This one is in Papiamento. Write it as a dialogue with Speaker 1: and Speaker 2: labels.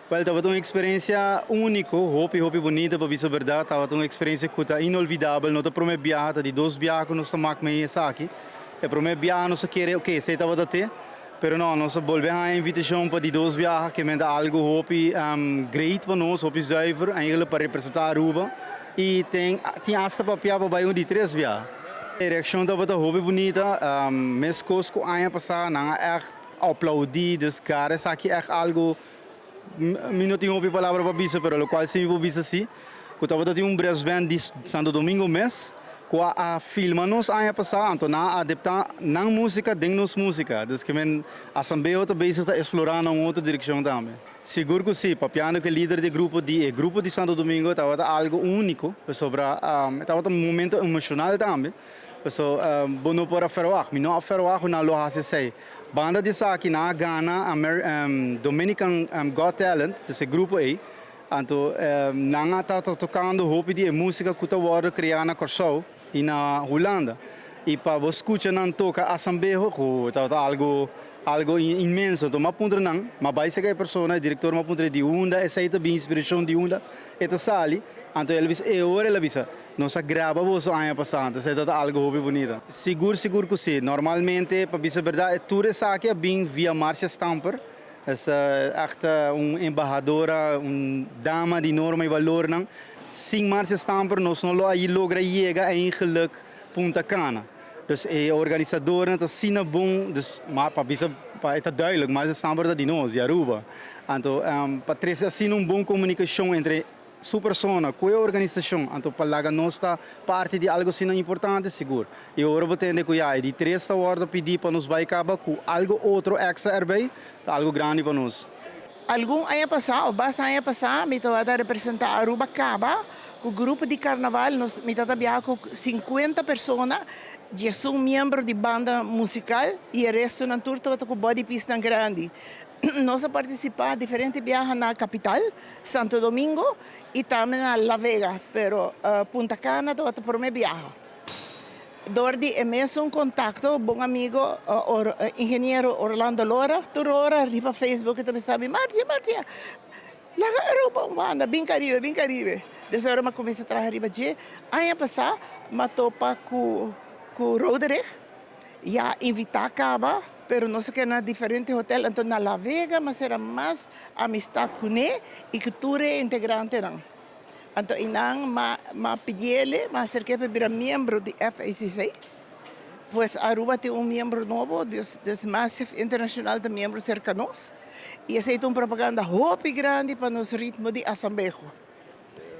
Speaker 1: Well, tabata un experiencia unico, hopi hopi bunita, pa bisa berdad. Tabata un experiencia cu ta inolvidabel. No ta prome biaha, ta di dos biaha cu nos ta maak mee esaki. E prome biaha nos a kere, ok, esey tabata te, pero no, nos a bolbe haya invitacion pa di dos biaha, ke men ta algo hopi great pa nos, hopi zuiver, eigenlijk pa representa Aruba. Y tin hasta papia pa bay un di tres biaha. E reaccion tabata hopi bunita, mescos cu aña pasa, nan a echt aplaudi, dus gara esaki echt algo. Mi no tin hopi palabra pa bisa, pero locual si mi por bisa si, cu tabata tin un brass band di Santo Domingo mes cu a filma nos aña pasa, anto nan a adepta nan musica den nos musica. Dus ke men Asambleo ta bezig ta explora na un otro direccion tambe. Sigur cu si, papiando cu e lider di e grupo di e grupo di Santo Domingo tabata algo unico, pasobra e tabata un momento emocional tambe, pasobra bo no por a verwacht, mi no a verwacht cu nan lo haci esey. Banda di esaki nan a gana Dominican Got Talent, dus e grupo ei. Anto nan a ta tocando hopi di e musica cu ta wordo crea na Corsou y na Hulanda. Y pa bo scucha nan toca Asambeho, cu tabata algo algo inmenso. Anto m'a puntra nan, m'a bay cerca e persona, e director, m'a puntra di unda esey ta bin, inspiracion di unda e ta sali. Anto el a bisa, e ora el a bisa, Nos a graba boso aña pasá, anto esei ta algo hopi bunita. Sigur sigur ku si. Normalmente, pa bisa berdad, e tur esaki a bin via Marcia Stamper. Es ègt un embahadora, un dama di norma i balornan. Sin Marcia Stamper nos no lo a logra yega eigenlijk Punta Cana. Dus e organisadornan ta asina bon, dus ma pa bisa pa e ta duidelijk, Marcia Stamper ta di nos, di Aruba. Anto pa trese asina un bon komunikashon entre su persona ku e organisashon, anto pa laga nos ta parti di algo asina importante sigur. I ora bo tende ku ya e di tres ta wòrdu pidí pa nos bai kaba ku algo otro èkstra erbei, ta algo grandi pa nos.
Speaker 2: Algun aña pasá òf basta aña pasá mi tabata representá Aruba kaba ku grupo di karnaval. Nos mi tabata biaha ku sinkuenta persona, diesun miembro di banda musikal i e restonan tur tabata ku bòdipisnan grandi. Nos a partisipá diferente biaha na kapital, Santo Domingo, i tambe na La Vega, pero Punta Cana tabata promé biaha. Dor di e mesun kontakto, bon amigo ingeniero Orlando Lora, tur ora riba Facebook e ta bisa mi, Marcia, Marcia, laga Aruba un banda, bin Caribe, bin Caribe. Desde ora mi a kuminsá traha riba dje. Aña pasá mi a topa ku Roderich. Ya invitá kaba, pero nos a keda na diferente hotel, anto na La Vega mas era mas amistad kuné i ku tur e integrantenan. Anto einan m'a m'a pidiele, m'a aserk'é pa bira miembro di FACC. Pues Aruba tin un miembro nobo, dus dus Massive International ta miembro serka nos. I esei ta un propaganda hopi grandi pa nos ritmo di asambeho.